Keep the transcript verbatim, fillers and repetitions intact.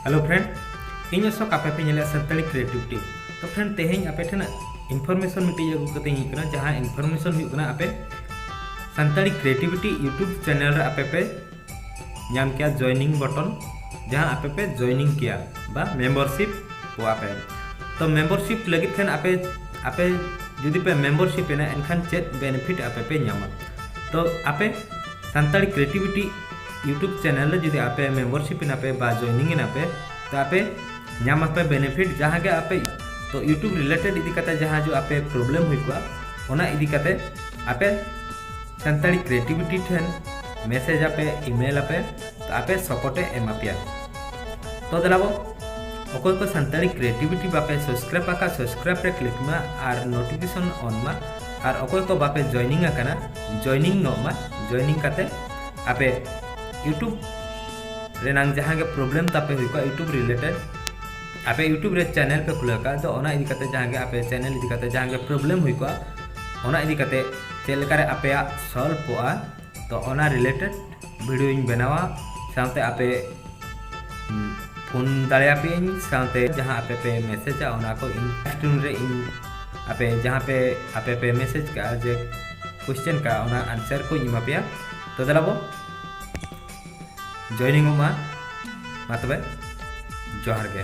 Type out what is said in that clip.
Hello friend, ᱤᱧ ᱚᱥᱳᱠ, ᱟᱯᱮ ᱯᱮ ᱧᱮᱞᱮᱫ ᱥᱟᱱᱛᱟᱲᱤ ᱠᱨᱤᱭᱮᱴᱤᱵᱷᱤᱴᱤ᱾ ᱛᱚ friend, ᱛᱮᱦᱮᱧ ᱟᱯᱮ ᱴᱷᱮᱱ ᱤᱱᱯᱷᱚᱨᱢᱮᱥᱚᱱ ᱢᱤᱫᱴᱤᱡ ᱟᱹᱜᱩ ᱠᱟᱛᱮᱧ ᱦᱮᱡ ᱠᱟᱱᱟ, ᱡᱟᱦᱟᱸ ᱤᱱᱯᱷᱚᱨᱢᱮᱥᱚᱱ ᱦᱩᱭᱩᱜ ᱠᱟᱱᱟ ᱟᱯᱮ ᱥᱟᱱᱛᱟᱲᱤ ᱠᱨᱤᱭᱮᱴᱤᱵᱷᱤᱴᱤ YouTube ᱪᱮᱱᱮᱞ ᱨᱮ ᱟᱯᱮ ᱯᱮ ᱧᱟᱢ ᱠᱮᱭᱟ ᱡᱚᱭᱱᱤᱝ ᱵᱚᱴᱚᱱ, ᱡᱟᱦᱟᱸ ᱟᱯᱮ ᱯᱮ ᱡᱚᱭᱱᱤᱝ ᱠᱮᱭᱟ ᱵᱟ ᱢᱮᱢᱵᱟᱨᱥᱤᱯ ᱠᱚᱣᱟ ᱯᱮ᱾ ᱛᱚ ᱢᱮᱢᱵᱟᱨᱥᱤᱯ ᱞᱟᱹᱜᱤᱫ ᱴᱷᱮᱱ ᱟᱯᱮ ᱟᱯᱮ ᱡᱩᱫᱤ ᱯᱮ ᱢᱮᱢᱵᱟᱨᱥᱤᱯ ᱮᱱᱟ, ᱮᱱᱠᱷᱟᱱ ᱪᱮᱫ ᱵᱮᱱᱤᱯᱷᱤᱴ ᱟᱯᱮ ᱯᱮ ᱧᱟᱢᱟ? ᱛᱚ ᱟᱯᱮ ᱥᱟᱱᱛᱟᱲᱤ ᱠᱨᱤᱭᱮᱴᱤᱵᱷᱤᱴᱤ YouTube ᱪᱮᱱᱮᱞ ᱨᱮ ᱡᱩᱫᱤ ᱟᱯᱮ ᱢᱮᱢᱵᱟᱨᱥᱤᱯ ᱮᱱᱟ ᱯᱮ ᱵᱟ ᱡᱚᱭᱱᱤᱝ ᱮᱱᱟ ᱯᱮ, ᱛᱚ ᱟᱯᱮ ᱧᱟᱢ ᱟᱯᱮ ᱵᱮᱱᱤᱯᱷᱤᱴ ᱡᱟᱦᱟᱸ ᱜᱮ ᱟᱯᱮ, ᱛᱚ YouTube ᱨᱤᱞᱮᱴᱮᱰ ᱤᱫᱤ ᱠᱟᱛᱮ ᱡᱟᱦᱟᱸ ᱡᱚ ᱟᱯᱮ ᱯᱨᱚᱵᱞᱮᱢ ᱦᱩᱭ ᱠᱚᱜᱼᱟ, ᱚᱱᱟ ᱤᱫᱤ ᱠᱟᱛᱮ ᱟᱯᱮ ᱥᱟᱱᱛᱟᱲᱤ ᱠᱨᱤᱭᱮᱴᱤᱵᱷᱤᱴᱤ ᱴᱷᱮᱱ ᱢᱮᱥᱮᱡᱽ ᱟᱯᱮ, ᱤᱢᱮᱞ ᱟᱯᱮ, ᱛᱚ ᱟᱯᱮ ᱥᱟᱯᱳᱨᱴ ᱮ ᱮᱢᱟ ᱯᱮᱭᱟ᱾ ᱛᱚ ᱫᱮᱞᱟ ᱵᱚ, ᱚᱠᱚᱭ ᱠᱚ ᱥᱟᱱᱛᱟᱲᱤ ᱠᱨᱤᱭᱮᱴᱤᱵᱷᱤᱴᱤ ᱵᱟᱯᱮ ᱥᱟᱵᱥᱠᱨᱟᱭᱤᱵ ᱟᱠᱟᱫ, ᱥᱟᱵᱥᱠᱨᱟᱭᱤᱵ ᱨᱮ ᱠᱞᱤᱠ ᱢᱟ ᱟᱨ ᱱᱳᱴᱤᱯᱷᱤᱠᱮᱥᱚᱱ ᱚᱱ ᱢᱟ, ᱟᱨ ᱚᱠᱚᱭ ᱠᱚ ᱵᱟᱯᱮ ᱡᱚᱭᱱᱤᱝ ᱟᱠᱟᱱᱟ, ᱡᱚᱭᱱᱤᱝ ᱧᱚᱜ ᱢᱟ᱾ ᱡᱚᱭᱱᱤᱝ ᱠᱟᱛᱮ ᱟᱯᱮ YouTube ᱨᱮᱱᱟᱝ ᱡᱟᱦᱟᱸ ᱜᱮ ᱯᱨᱚᱵᱞᱮᱢ ᱛᱟᱯᱮ ᱦᱩᱭ ᱠᱚᱜᱼᱟ YouTube ᱨᱤᱞᱮᱴᱮᱰ, ᱟᱯᱮ YouTube ᱨᱮ ᱪᱮᱱᱮᱞ ᱯᱮ ᱠᱷᱩᱞᱟᱹᱣ ᱠᱟᱜᱼᱟ, ᱛᱚ ᱚᱱᱟ ᱤᱫᱤ ᱠᱟᱛᱮ ᱡᱟᱦᱟᱸ ᱜᱮ ᱟᱯᱮ ᱪᱮᱱᱮᱞ ᱤᱫᱤ ᱠᱟᱛᱮ ᱡᱟᱦᱟᱸ ᱜᱮ ᱯᱨᱚᱵᱞᱮᱢ ᱦᱩᱭ ᱠᱚᱜᱼᱟ, ᱚᱱᱟ ᱤᱫᱤ ᱠᱟᱛᱮ ᱪᱮᱫ ᱞᱮᱠᱟᱨᱮ ᱟᱯᱮᱭᱟᱜ ᱥᱚᱞᱵᱷ ᱠᱚᱜᱼᱟ, ᱛᱚ ᱚᱱᱟ ᱨᱤᱞᱮᱴᱮᱰ ᱵᱷᱤᱰᱤᱭᱳᱧ ᱵᱮᱱᱟᱣᱟ᱾ ᱥᱟᱶᱛᱮ ᱟᱯᱮ ᱯᱷᱳᱱ ᱫᱟᱲᱮᱭᱟᱯᱮᱭᱟᱹᱧ, ᱥᱟᱶᱛᱮ ᱡᱟᱦᱟᱸ ᱟᱯᱮ ᱯᱮ ᱢᱮᱥᱮᱡᱟ ᱚᱱᱟ ᱠᱚ ᱤᱧ ᱥᱠᱨᱤᱱ ᱨᱮ ᱤᱧ ᱟᱯᱮ ᱡᱟᱦᱟᱸ ᱯᱮ ᱟᱯᱮ ᱯᱮ ᱢᱮᱥᱮᱡᱽ ᱠᱟᱜᱼᱟ ᱡᱮ ᱠᱚᱥᱪᱮᱱ ᱠᱟᱜᱼᱟ, ᱚᱱᱟ ᱟᱱᱥᱟᱨ ᱠᱚᱧ ᱮᱢᱟ ᱯᱮᱭᱟ᱾ ᱛᱚ ᱫᱮᱞᱟ ᱵᱚ ᱡᱚᱭᱱᱤᱝ ᱚᱜ ᱢᱟ᱾ ᱢᱟ ᱛᱚᱵᱮ, ᱡᱚᱦᱟᱨ ᱜᱮ᱾